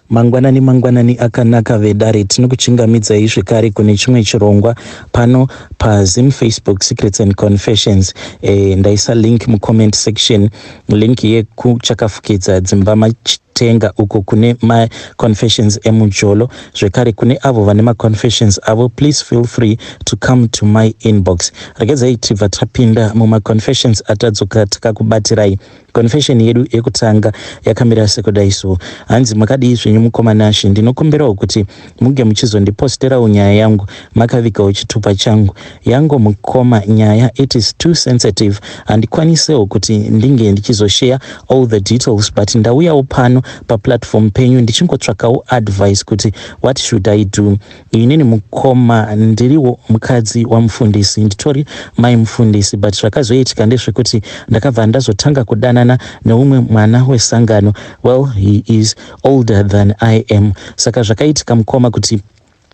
Mangwanani mangwanani akanaka vedare, tinokuchingamidzai zvekare kune chimwe chirongwa pano paZim Facebook Secrets and Confessions. Ndaisa link mucomment section, link yekuchakafukidza dzimba matenga uko kune maconfessions emujolo. Zvekare kune avo vane maconfessions avo, please feel free to come to my inbox. Regedzai tibva tapinda mumaconfessions atadzoka takakubatirai. Confession yedu yekutanga yakamira sekudai so. Hanzi, "Makadii zvenyu mukoma Nashe? Ndinokumbirawo kuti muge muchizondiposterawo nyaya yangu makavigawo chitupa changu. Yangu mukoma nyaya, it is too sensitive, handikwanisewo kuti ndinge ndichizoshare all the details, but ndauyawo pano paplatform penyu ndichingotsvakawo advice kuti what should I do. Inini mukoma ndiriwo mukadzi wamufundisi, nditori mai mufundisi, but zvakazoitika ndezvekuti ndakabva ndazotanga kudanana neumwe mwana wesangano. Well, he is older than I am. Saka zvakaitika mukoma kuti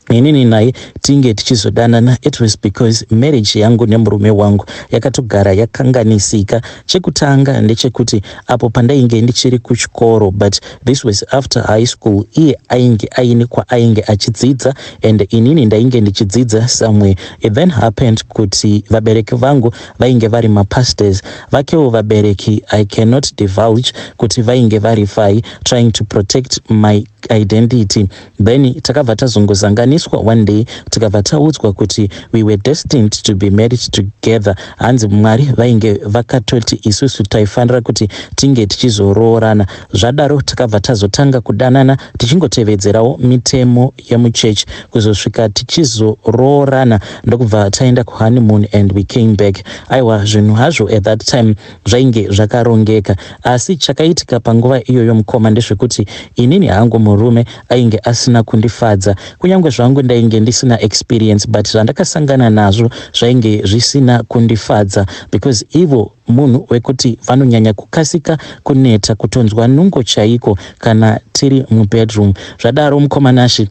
inini naye tinge tichizodanana, it was because marriage yangu nemurume wangu yakatogara yakanganisika. Chekutanga ndechekuti apo pandainge ndichiri kuchikoro, but this was after high school, iye ainge aine kwaainge achidzidza and inini ndainge ndichidzidza somewhere. It then happened kuti vabereki vangu vainge vari mapastors. Vakewo vabereki, I cannot divulge kuti vainge vari fai, trying to protect my identity. Then takabva tazongozanganiswa one day, tikabva taudzwa kuti we were destined to be married together. Hanzi Mwari vainge vakatoti isusu taifanira kuti tinge tichizoroorana. Zvadaro takabva tazotanga kudanana tichingotevedzerawo mitemo yemuchechi kuzosvika tichizoroorana, ndokubva taenda kuhoneymoon and we came back. Aiwa, zvinhu hazvo at that time zvainge zvakarongeka, asi chakaitika panguva iyoyo mukoma ndezvekuti inini hangu murume ainge asina kundifadza. Kunyange zvangu ndainge ndisina experience, but zvandakasangana nazvo zvainge zvisina kundifadza because ivo munhu wekuti vanonyanya kukasika kuneta, kutonzwa nungo chaiko kana tiri mubedroom. Zvadaro mukoma Nashe,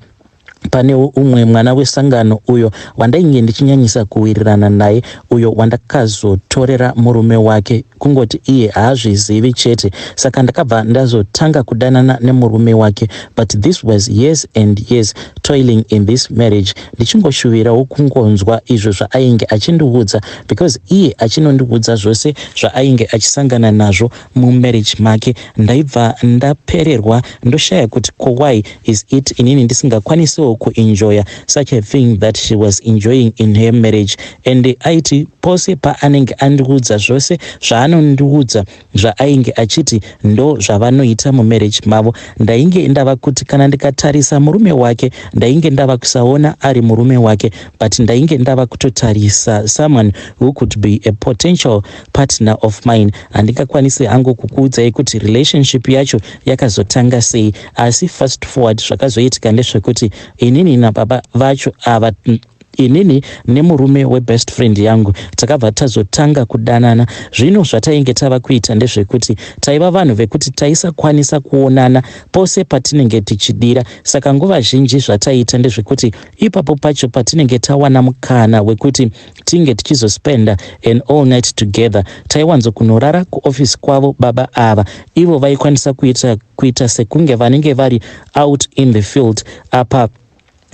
panewo umwe mwana wesangano uyo wandainge ndichinyanyisa kuwirirana naye, uyo wandakazotorera murume wake, kungoti iye haazvizivi chete. Saka ndakabva ndazotanga kudanana nemurume wake, but this was years and years toiling in this marriage, ndichingoshuvirawo kungonzwa izvo zvaainge achindiudza, because iye achinondiudza zvose zvaainge achisangana nazvo mumarriage make, ndaibva ndapererwa, ndoshaya kuti ko why is it inini ndisingakwanisiwo kuenjoya such a thing that she was enjoying in her marriage. And aiti pose paanenge andiudza zvose zvaanondiudza zvaainge achiti ndo zvavanoita mumarriage mavo, ndainge ndava kuti kana ndikatarisa murume wake, ndainge ndava kusaona ari murume wake, but ndainge ndava kutotarisa someone who could be a potential partner of mine. Handingakwanisi hangu kukuudzai kuti relationship yacho yakazotanga sei, asi fast forward, zvakazoitika ndezvekuti inini nababa vacho ava, inini nemurume webest friend yangu, takabva tazotanga kudanana. Zvino zvatainge tava kuita ndezvekuti taiva vanhu vekuti taisakwanisa kuonana pose patinenge tichidira. Saka nguva zhinji zvataiita ndezvekuti ipapo pacho patinenge tawana mukana wekuti tinge tichizospenda an all night together, taiwanzokunorara kuofisi kwavo baba ava. Ivo vaikwanisa kuita sekunge vanenge vari out in the field, apa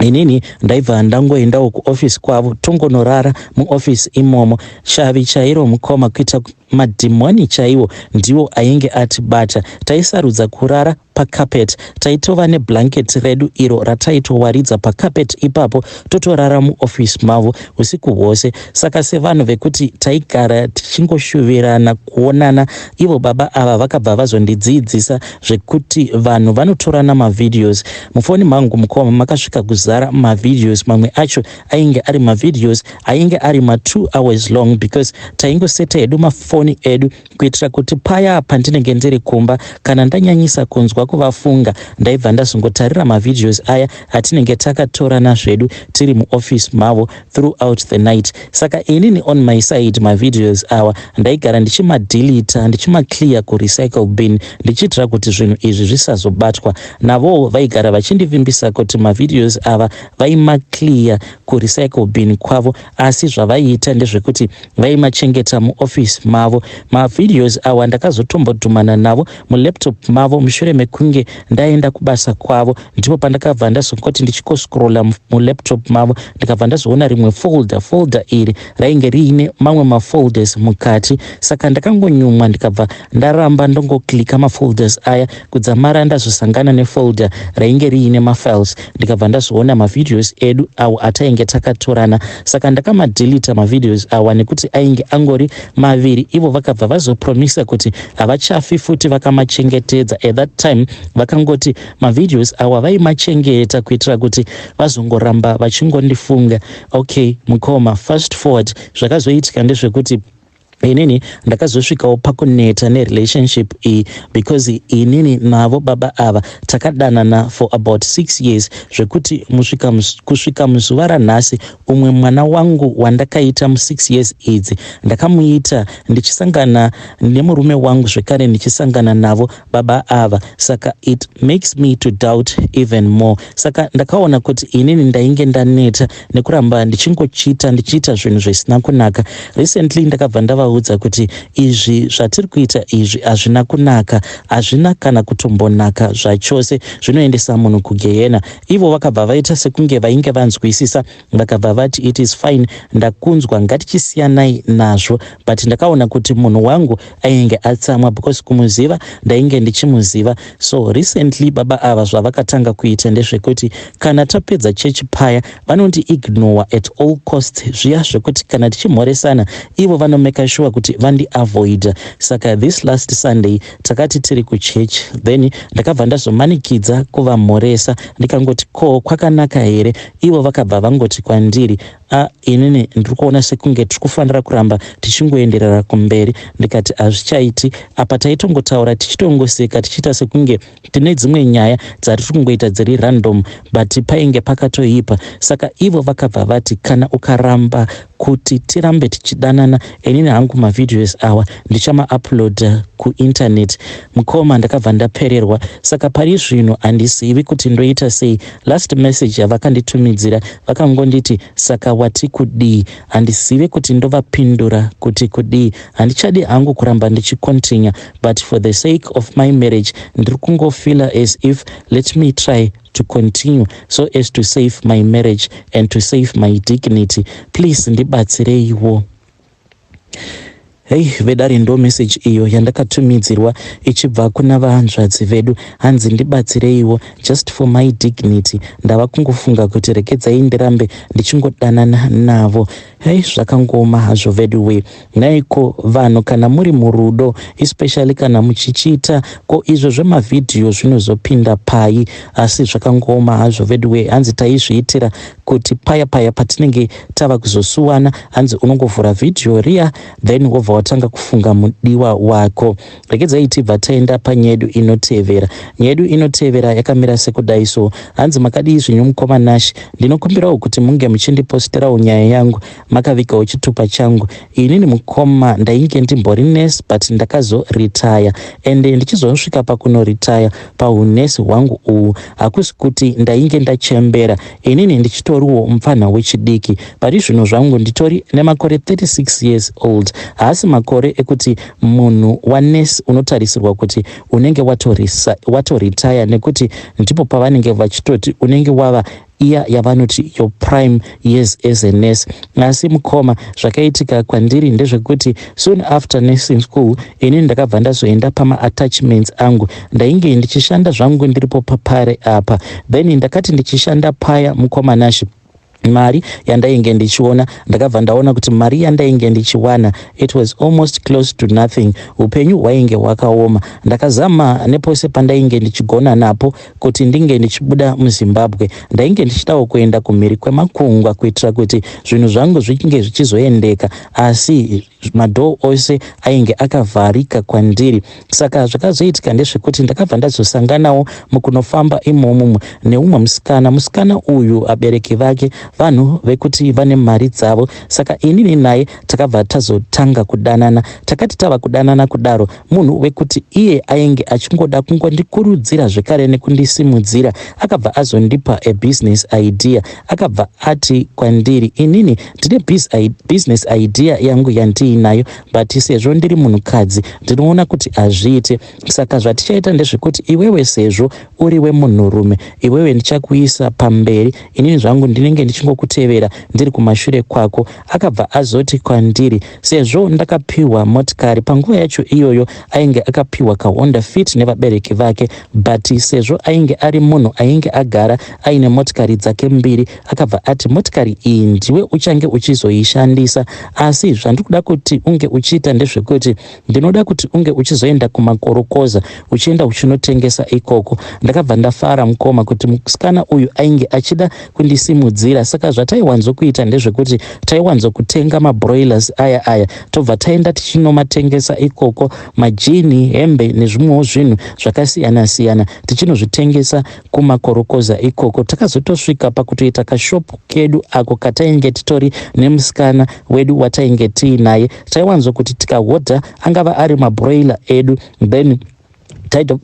inini ndaibva ndangoendawo kuofisi kwavo, tongonorara muofisi imomo. Shavi chairo mukoma, kuita madhimoni chaiwo ndiwo ainge atibata. Taisarudza kurara pacarpet, taitova neblanket redu iro rataitowaridza pacarpet ipapo, totorara muofisi mavo usiku hwose. Saka sevanhu vekuti taigara tichingoshuvirana kuonana, ivo baba ava vakabva vazondidzidzisa zvekuti vanhu vanotorana mavideos. Mufoni mangu mukoma makasvika kuzara mavideos. Mamwe acho ainge ari mavideos ainge ari ma2 hours long, because taingoseta hedu mafoni edu kuitira kuti paya pandinenge ndiri kumba, kana ndanyanyisa kunzwa kuvafunga, ndaibva ndazongotarira mavideos aya atinenge takatorana zvedu tiri muofisi mavo throughout the night. Saka inini on my side, mavideos awa ndaigara ndichimadhilita, ndichimaclear kurecycle bin, ndichiitira kuti zvinhu izvi zvisazobatwa navowo. Vaigara vachindivimbisa kuti mavideos ava vaimaclear kurecycle bin kwavo, asi zvavaiita ndezvekuti vaimachengeta muofisi mavo. mavo. Mavideos awa ndakazotombodhumana navo mulaptop mavo mushure mekunge ndaenda kubasa kwavo. Ndipo pandakabva ndazongoti ndichikoscrolla mulaptop mavo, ndikabva ndazoona rimwe folder. Folder iri rainge riine mamwe mafolders mukati, saka ndakangonyumwa, ndikabva ndaramba ndongoclicka mafolders aya kudzamara ndazosangana nefolder rainge riine mafiles. Ndikabva ndazoona mavideos edu awo atainge takatorana, saka ndakamadelita mavideos awa nekuti ainge angori maviri. Ivo vakabva vazopromisa kuti havachafi futi vakamachengetedza. At that time vakangoti mavideos awa vaimachengeta kuitira kuti vazongoramba vachingondifunga. Okay mukoma, fast forward, zvakazoitika ndezvekuti inini ndakazosvikawo pakuneta nerelationship iyi, because inini navo baba ava takadanana for about 6 years, zvekuti kusvika muzuva ranhasi, umwe mwana wangu wandakaita mu6 years idzi ndakamuita ndichisangana nemurume wangu, zvekare ndichisangana navo baba ava. Saka it makes me to doubt even more. Saka ndakaona kuti inini ndainge ndaneta nekuramba ndichingochita, ndichiita zvinhu zvisina kunaka. Recently ndakabva ndavaudza kuti izvi zvatiri kuita izvi hazvina kunaka, hazvina kana kutombonaka zvachose, zvinoendesa munhu kugehena. Ivo vakabva vaita sekunge vainge vanzwisisa, vakabva vati, "It is fine, ndakunzwa, ngatichisiyanai nazvo." But ndakaona kuti munhu wangu ainge atsamwa, because kumuziva ndainge ndichimuziva. So recently baba ava zvavakatanga kuita ndezvekuti kana tapedza chechi paya, vanondi ignore at all cost. Zviya zvekuti kana tichimhoresana, ivo vanomake sure kuti vandiavoida. Saka this last Sunday takati tiri kuchechi, then ndakabva ndazomanikidza kuvamhoresa, ndikangoti, "Ko kwakanaka here?" Ivo vakabva vangoti kwandiri, "A, inini ndiri kuona sekunge tiri kufanira kuramba tichingoenderera kumberi." Ndikati hazvichaiti. Apa taitongotaura tichitongoseka, tichiita sekunge tine dzimwe nyaya dzatiri kungoita dziri random, but painge pakatoipa. Saka ivo vakabva vati, "Kana ukaramba kuti tirambe tichidanana, inini hangu mavideos awa ndichamauploada kuinternet." Mukoma, ndakabva ndapererwa. Saka pari zvino handizivi kuti ndoita sei. Last message yavakanditumidzira vakangonditi, "Saka wati kudii?" Handizivi kuti ndovapindura kuti kudii. Handichadi hangu kuramba ndichicontinue, but for the sake of my marriage ndiri kungofeela as if let me try to continue so as to save my marriage and to save my dignity. Please ndibatsireiwo. Hei vedare, ndo message iyo yandakatumidzirwa ichibva kuna vahanzvadzi vedu. Hanzi, "Ndibatsireiwo just for my dignity. Ndava kungofunga kuti regedzai ndirambe ndichingodanana navo." Hei, zvakangoma hazvo vedu we. Naiko vanhu, kana muri murudo, especially kana muchichiita, ko izvo zvemavhidhiyo zvinozopinda pai? Asi zvakangoma hazvo vedu we. Hanzi taizviitira kuti paya paya patinenge tava kuzosuwana, hanzi unongovhura vhidhiyo riya, then wobva watanga kufunga mudiwa wako. Regedzai tibva taenda panyedu inotevera. Nyedu inotevera yakamira sekudai so. Hanzi, "Makadii zvenyu mukoma Nashi? Ndinokumbirawo kuti munge muchindiposterawo nyaya yangu makavigawo chitupa changu. Inini mukoma ndainge ndimbori nurse, but ndakazoretire. Ende ndichizosvika pakunoretire paunesi hwangu uhu, hakusi kuti ndainge ndachembera. Inini ndichitoriwo mupfanha wechidiki. Pari zvino zvangu nditori nemakore 36 years old. Haasi makore ekuti munhu wanesi unotarisirwa kuti unenge watoretire, nekuti ndipo pavanenge vachitoti unenge wava iya yavanoti your prime years as a nurse. Asi mukoma, zvakaitika kwandiri ndezvekuti soon after nursing school, inini ndakabva ndazoenda pamaattachments angu. Ndainge ndichishanda zvangu ndiripo papare apa. Then ndakati ndichishanda paya, mukoma Nashi, mari yandainge ndichiona, ndakabva ndaona kuti mari yandainge ndichiwana, it was almost close to nothing. Upenyu hwainge hwakaoma. Ndakazama nepose pandainge ndichigona napo kuti ndinge ndichibuda muZimbabwe. Ndainge ndichidawo kuenda kumhiri kwemakungwa kuitira kuti zvinhu zvangu zvichinge zvichizoendeka, asi madoor ose ainge akavharika kwandiri. Saka zvakazoitika ndezvekuti ndakabva ndazosanganawo mukunofamba imomo neumwe musikana. Musikana uyu abereki vake vanhu vekuti vane mari dzavo. Saka inini naye takabva tazotanga kudanana. Takati tava kudanana kudaro, munhu wekuti iye ainge achingoda kungondikurudzira zvekare nekundisimudzira, akabva azondipa abusiness idea. Akabva ati kwandiri, 'Inini ndine business idea yangu yandiinayo. yatiinayo, but sezvo ndiri munhukadzi, ndinoona kuti hazviite. Saka zvatichaita ndezvekuti iwewe, sezvo uri wemunhurume, iwewe ndichakuisa pamberi, inini zvangu ndinenge ndichingokutevera ndiri kumashure kwako. Akabva azoti kwandiri, sezvo ndakapiwa motikari panguva yacho iyoyo, ainge akapiwa kaHonda Fit nevabereki vake, but sezvo ainge ari munhu ainge agara aine motikari dzake mbiri, akabva ati, "Motikari iyi ndiwe uchange uchizoishandisa, asi zvandiri kuda kuti unge uchiita ndezvekuti ndinoda kuti unge uchizoenda kumakorokoza, uchienda uchinotengesa ikoko." Ndakabva ndafara, mukoma, kuti musikana uyu ainge achida kundisimudzira. Saka zvataiwanzokuita ndezvekuti taiwanzokutenga mabroilers aya aya, tobva taenda tichinomatengesa ikoko, majini, hembe nezvimwewo zvinhu zvakasiyana siyana, tichinozvitengesa kumakorokoza ikoko. Takazotosvika pakutoita kashopu kedu ako katainge titori nemusikana wedu watainge tiinaye. Taiwanzokuti tikahodha, angava ari mabroiler edu, then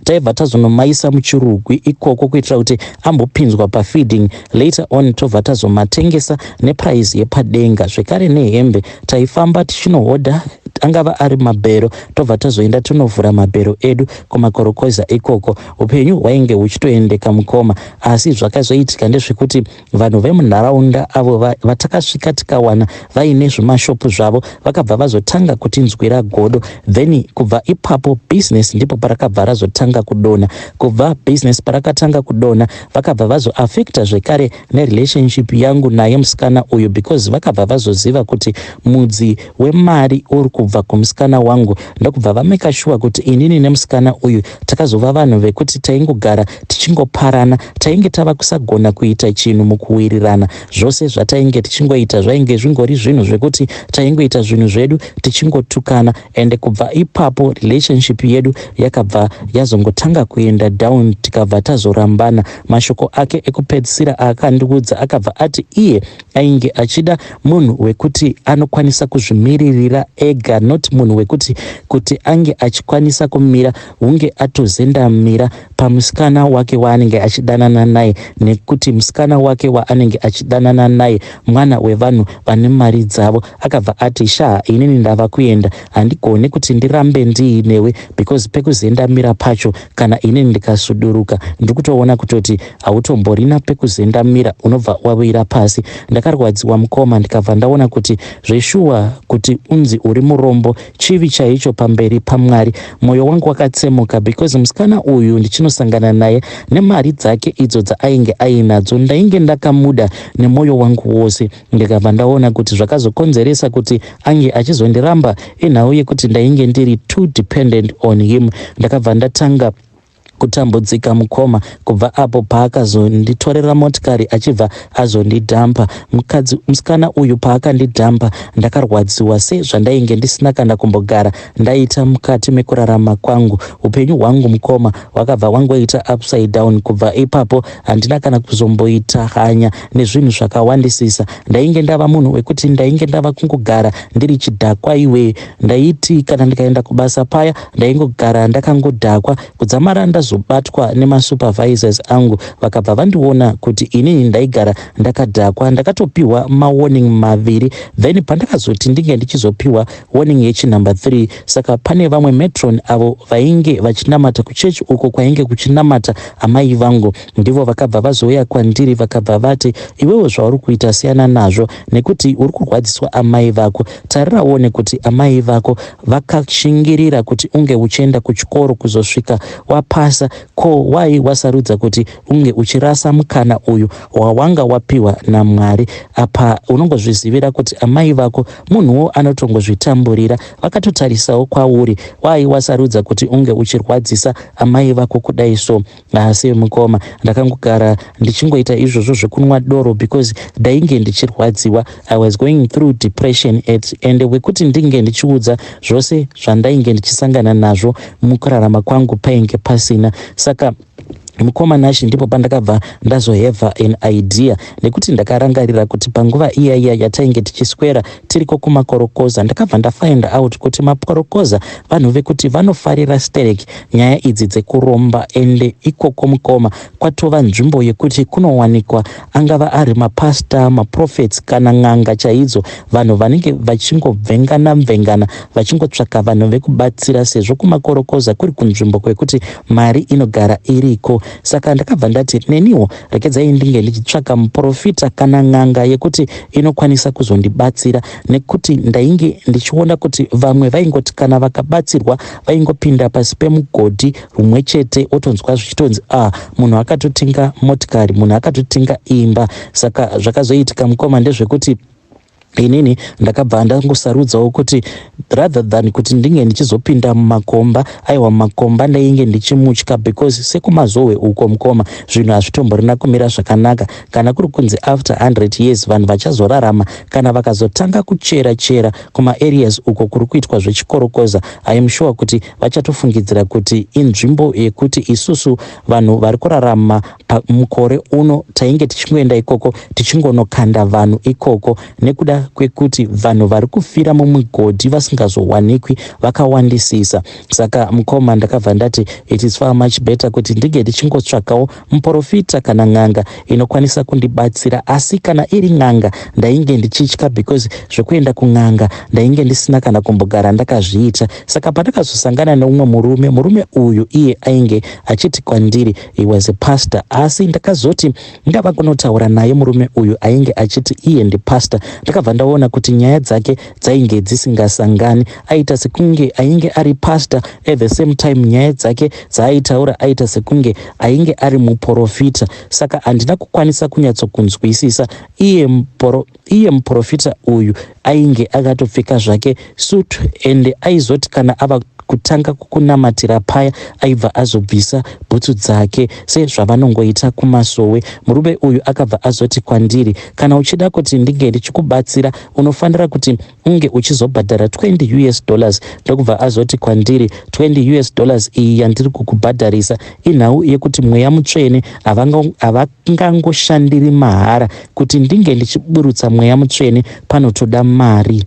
taibva tazonomaisa muchirugwi ikoko kuitira kuti ambopinzwa pafeeding. Later on tobva tazomatengesa neprice yepadenga. Zvekare nehembe, taifamba tichinohodha, angava ari mabhero, tobva tazoenda tonovhura mabhero edu kumakorokoza ikoko. Upenyu hwainge huchitoendeka, mukoma, asi zvakazoitika ndezvekuti vanhu vemunharaunda avo vatakasvika tikawana vaine zvimashopu zvavo vakabva vazotanga kutinzwira godo. Then kubva ipapo business ndipo parakabva razotanga kudonha. Kubva business parakatanga kudonha, vakabva vazoafecta zvekare nerelationship yangu naye musikana uyu, because vakabva vazoziva kuti mudzi wemari uri kubva kumusikana wangu, ndokubva vamake sure kuti inini nemusikana uyu takazova vanhu vekuti taingogara tichingoparana. Tainge tava kusagona kuita chinhu mukuwirirana. Zvose zvatainge tichingoita zvainge zvingori zvinhu zvekuti taingoita zvinhu zvedu tichingotukana. Ende kubva ipapo relationship yedu yakabva yazongotanga kuenda down, tikabva tazorambana. Mashoko ake ekupedzisira aakandiudza, akabva ati iye ainge achida munhu wekuti anokwanisa kuzvimiririra ega, not munhu wekuti kuti ange achikwanisa kumira hunge atozendamira pamusikana wake waanenge achidanana naye, nekuti musikana wake waanenge achidanana naye mwana wevanhu vane mari dzavo. Akabva ati, "Sha, inini ndava kuenda, handigoni kuti ndirambe ndiinewe, because pekuzendamira pacho, kana inini ndikasuduruka, ndiri kutoona kutoti hautomborina pekuzendamira, unobva wawira pasi." Ndakarwadziwa, mukoma, ndikabva ndaona kuti zveshuwa kuti unzi uri murombo chivi chaicho pamberi paMwari. Mwoyo wangu wakatsemuka because musikana uyu ndichinosangana naye nemari dzake idzo dzaainge ainadzo, ndainge ndakamuda nemwoyo wangu wose. Ndikabva ndaona kuti zvakazokonzeresa kuti ange achizondiramba inhau yekuti ndainge ndiri too dependent on him. Ndakabva ndatanga kutambudzika, mukoma, kubva apo paakazonditorera motikari achibva azondidhampa. Mukadzi musikana uyu paakandidhampa, ndakarwadziwa sezvandainge ndisina kana kumbogara ndaita mukati mekurarama kwangu. Upenyu hwangu, mukoma, hwakabva hwangoita upside down. Kubva ipapo handina kana kuzomboita hanya nezvinhu zvakawandisisa. Ndainge ndava munhu wekuti ndainge ndava kungogara ndiri chidhakwa iwe. Ndaiti kana ndikaenda kubasa paya, ndaingogara ndakangodhakwa kudzamara ndazobatwa nemasupervisors angu, vakabva vandiona kuti inini ndaigara ndakadhakwa. Ndakatopiwa mawarning maviri, then pandakazoti ndinge ndichizopiwa warning yechinumber 3, saka pane vamwe matron avo vainge vachinamata kuchechi uko kwainge kuchinamata amai vangu, ndivo vakabva vazouya kwandiri, vakabva vati, "Iwewe, zvauri kuita siyana nazvo, nekuti uri kurwadziswa amai vako. Tarirawo nekuti amai vako vakashingirira kuti unge uchienda kuchikoro kuzosvika wapasa. Ko wai wasarudza kuti unge uchirasa mukana uyu wawanga wapiwa naMwari? Apa unongozvizivira kuti amai vako munhuwo anotongozvitamburira, vakatotarisawo kwauri. Wai wasarudza kuti unge uchirwadzisa amai vako kudai so?" Asi mukoma, ndakangogara ndichingoita izvozvo zvekunwa doro because ndainge ndichirwadziwa. I was going through depression at and wekuti ndinge ndichiudza zvose zvandainge ndichisangana nazvo mukurarama kwangu painge pasina. Saka Mukoma Nashi, ndipo pandakabva ndazohave an idea, nekuti ndakarangarira kuti panguva iya iya yatainge tichiswera tiriko kumakorokoza, ndakabva ndafind out kuti makorokoza vanhu vekuti vanofarira sterek nyaya idzi dzekuromba. Ende ikoko, mukoma, kwatova nzvimbo yekuti kunowanikwa angava ari mapasta, maprophets kana n'anga chaidzo, vanhu vanenge vachingobvengana mvengana vachingotsvaka vanhu vekubatsira, sezvo kumakorokoza kuri kunzvimbo kwekuti mari inogara iriko. Saka ndakabva ndati neniwo rekedzai ndinge ndichitsvaka muprofita kana n'anga yekuti inokwanisa kuzondibatsira, nekuti ndainge ndichiona kuti vamwe vaingoti kana vakabatsirwa vaingopinda pasi pemugodhi rumwe chete, otonzwa zvichitonzi, "A ah, munhu akatotenga motikari, munhu akatotenga imba." Saka zvakazoitika, mukoma, ndezvekuti inini ndakabva ndangosarudzawo kuti rather than kuti ndinge ndichizopinda mumakomba, aiwa, mumakomba ndainge ndichimutya, because sekuMazowe uko, mukoma, zvinhu hazvitomborina kumira zvakanaka. Kana kuri kunzi after 100 years vanhu vachazorarama, kana vakazotanga kuchera chera kumaareas uko kuri kuitwa zvechikorokoza, I am sure kuti vachatofungidzira kuti inzvimbo yekuti isusu vanhu vari kurarama mukore uno tainge tichingoenda ikoko tichingonokanda vanhu ikoko, nekuda kwekuti vanhu vari kufira mumugodhi vasingazowanikwi vakawandisisa. Saka, mukoma, ndakabva ndati it is far much better kuti ndinge ndichingotsvakawo muprofita kana n'anga inokwanisa kundibatsira. Asi kana iri n'anga ndainge ndichitya, because zvekuenda kun'anga ndainge ndisina kana kumbogara ndakazviita. Saka pandakazosangana neumwe murume, murume uyu iye ainge achiti kwandiri he was a pastor. Asi ndakazoti ndava kunotaura naye, murume uyu ainge achiti iye ndipastor, ndakabva ndaona kuti nyaya dzake dzainge dzisingasangani. Aita sekunge ainge ari pastor, at the same time nyaya dzake dzaaitaura aita sekunge ainge ari muprofita. Saka handina kukwanisa kunyatsokunzwisisa. Iye muprofita uyu ainge akatopfeka zvake suit, ende aizoti kana ava kutanga kukunamatira paya aibva azobvisa bhutsu dzake sezvavanongoita kumasowe. Murume uyu akabva azoti kwandiri, "Kana uchida kuti ndinge ndichikubatsira, unofanira kuti unge uchizobhadhara 20 US dollars." Ndokubva azoti kwandiri, "20 US dollars iyi yandiri kukubhadharisa inhau yekuti Mweya Mutsvene havangangoshandiri mahara. Kuti ndinge ndichiburutsa Mweya Mutsvene panotoda mari."